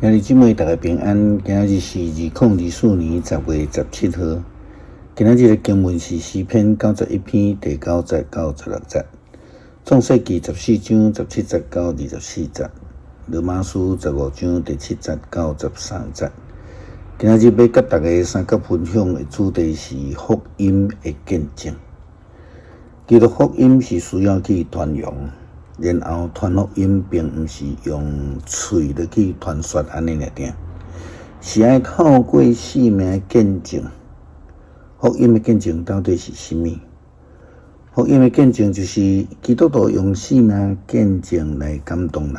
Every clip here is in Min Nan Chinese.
兄弟姊妹，大家平安。今仔日是2024年10月17號。今仔日的經文是詩篇91篇第9節到16節，創世記14章17節到24節，羅馬書15章第7節到13節。今仔日欲佮大家相佮分享的主題是福音的見證。基督福音是需要去傳揚。然後傳福音並毋是用喙來去傳說按呢爾爾，是愛透過生命見證。福音的見證到底是啥物？福音的見證就是基督徒用生命見證來感動人。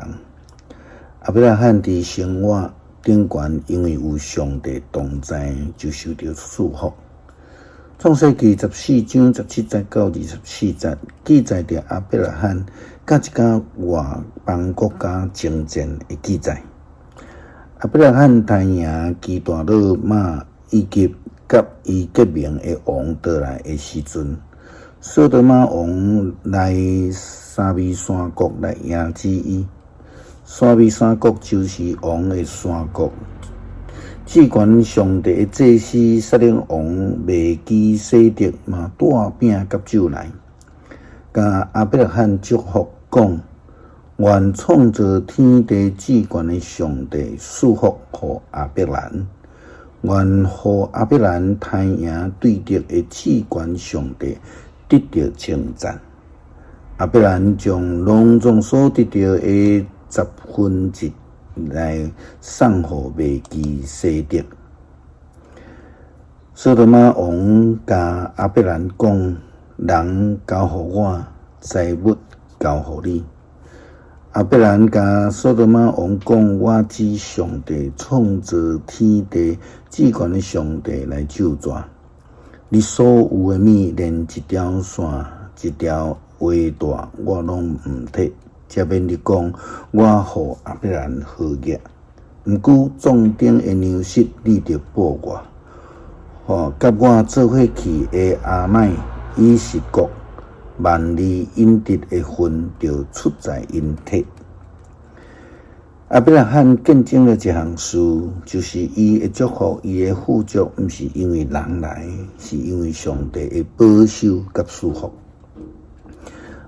亞伯拉罕佇生活頂懸，因為有上帝同在，就受著祝福。創世記14章17節到24節記載著亞伯拉罕佮一家外邦國家征戰的記載。亞伯拉罕刣贏基大老瑪以及佮伊結盟的王倒來的時陣，索多瑪王來沙微山谷來迎接伊。沙微山谷就是王的山谷。至懸上帝的祭司撒冷王麥基洗德嘛帶餅佮酒來，共亞伯拉罕祝福講：願創造天地至懸的上帝賜福予亞伯蘭，願予亞伯蘭刣贏對敵的至懸上帝得著稱讚。亞伯蘭將農莊所得著的1/10來送予麥基洗德。索多瑪王共亞伯蘭講：人交予我，財物交予你。亞伯蘭共索多瑪王講：我指上帝創造天地至懸的上帝來咒詛你所有的物，連一條線、一條鞋帶，我攏毋提。才免你講，我予亞伯蘭好額。毋過帳頂的糧食，你著報我。吼，佮我做伙去的阿乃、以實各、萬利應得的份，著出在𪜶體。亞伯拉罕見證了一項事，就是伊的祝福，伊的富足，毋是因為人來，是因為上帝的保守佮賜福。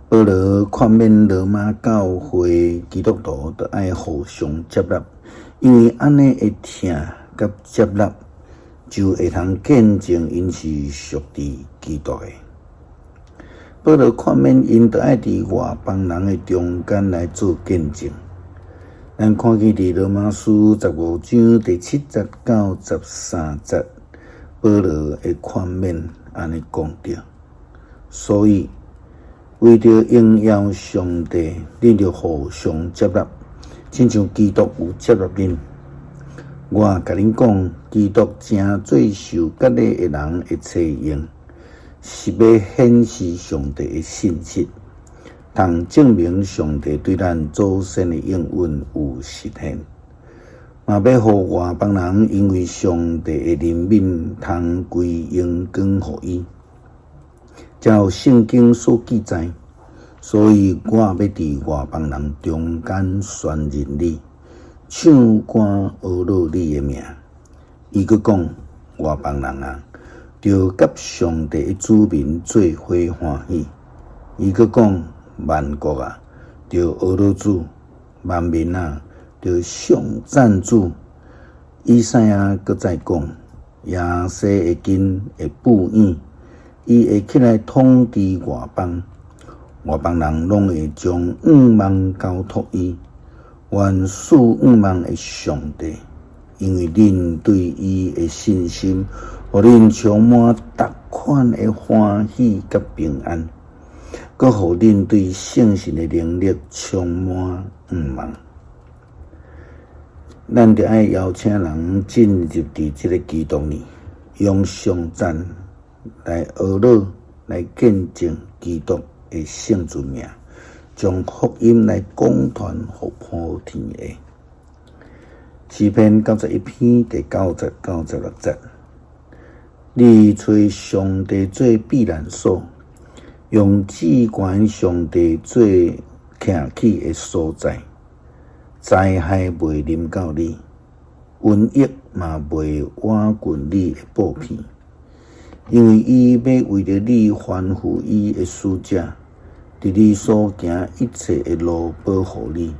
保羅勸勉羅馬教會基督徒，著愛互相接納，因為按呢的疼佮接納，就會通見證𪜶是屬佇基督的。保羅勸勉𪜶，著愛佇外邦人的中間來做見證。咱看見佇羅馬書15章第7節到13節，保羅的勸勉按呢講著，所以，為著榮耀上帝，恁著互相接納，親像基督有接納恁。我共恁講，基督成做受割禮的人的冊用，是欲顯示上帝的信實，通證明上帝對咱祖先的應允有實現，嘛欲予外邦人因為上帝的憐憫，通歸榮光予伊。照聖經所記載，所以我欲佇外邦人中間宣認你，唱歌呵咾你的名。伊閣講，外邦人啊，著佮上帝的子民做伙歡喜。伊閣講，萬國啊，著呵咾主；萬民啊，著頌讚主。以賽亞閣再講，耶西的根會布影。伊會起來統治外邦，外邦人攏會將向望交託伊。願賜向望的上帝，因為恁對伊的信心，予恁充滿逐款的歡喜佮平安，閣予恁對聖神的能力充滿向望。咱著愛邀請人進入佇這个基督裡，用頌讚來呵咾，來見證基督的聖尊名，將福音來廣傳予普天下。詩篇91篇第9節到16節，你揣上帝做避難所，用至懸上帝做徛起的所在，災害袂臨到你。瘟疫嘛袂倚近你的布片，因為伊欲為著你吩咐伊的使者，佇你所行一切的路保護你。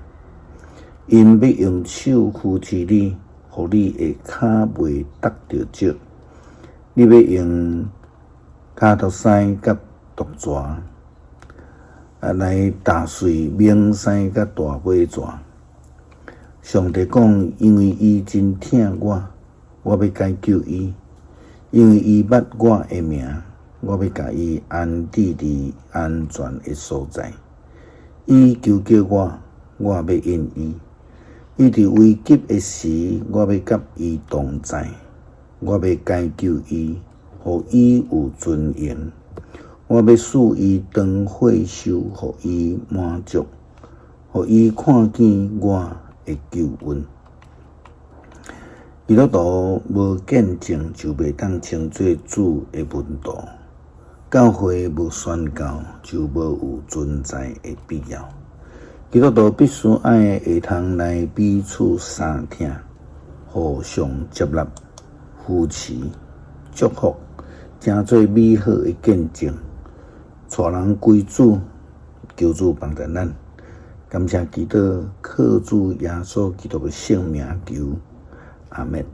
𪜶欲用手扶持你，予你的跤袂觸著石。你欲用跤頭師佮毒蛇，來踏碎猛獅佮大尾蛇。上帝講，因為伊真疼我，我欲解救伊；因為伊捌我的名，我欲共伊安置佇安全的所在。伊求叫我，我欲應伊；伊佇危急的時，我欲佮伊同在。我欲解救伊，予伊有尊榮。我欲賜伊長歲壽，予伊滿足，予伊看見我的救恩。基督徒無見證就袂當稱做主的門徒，教會無宣教就無有存在的必要。基督徒必須愛會通來彼此相疼，互相接納、扶持、祝福，成做美好的見證，帶人歸主，求主幫助咱。感謝祈禱，靠主耶穌基督的聖名求，阿們。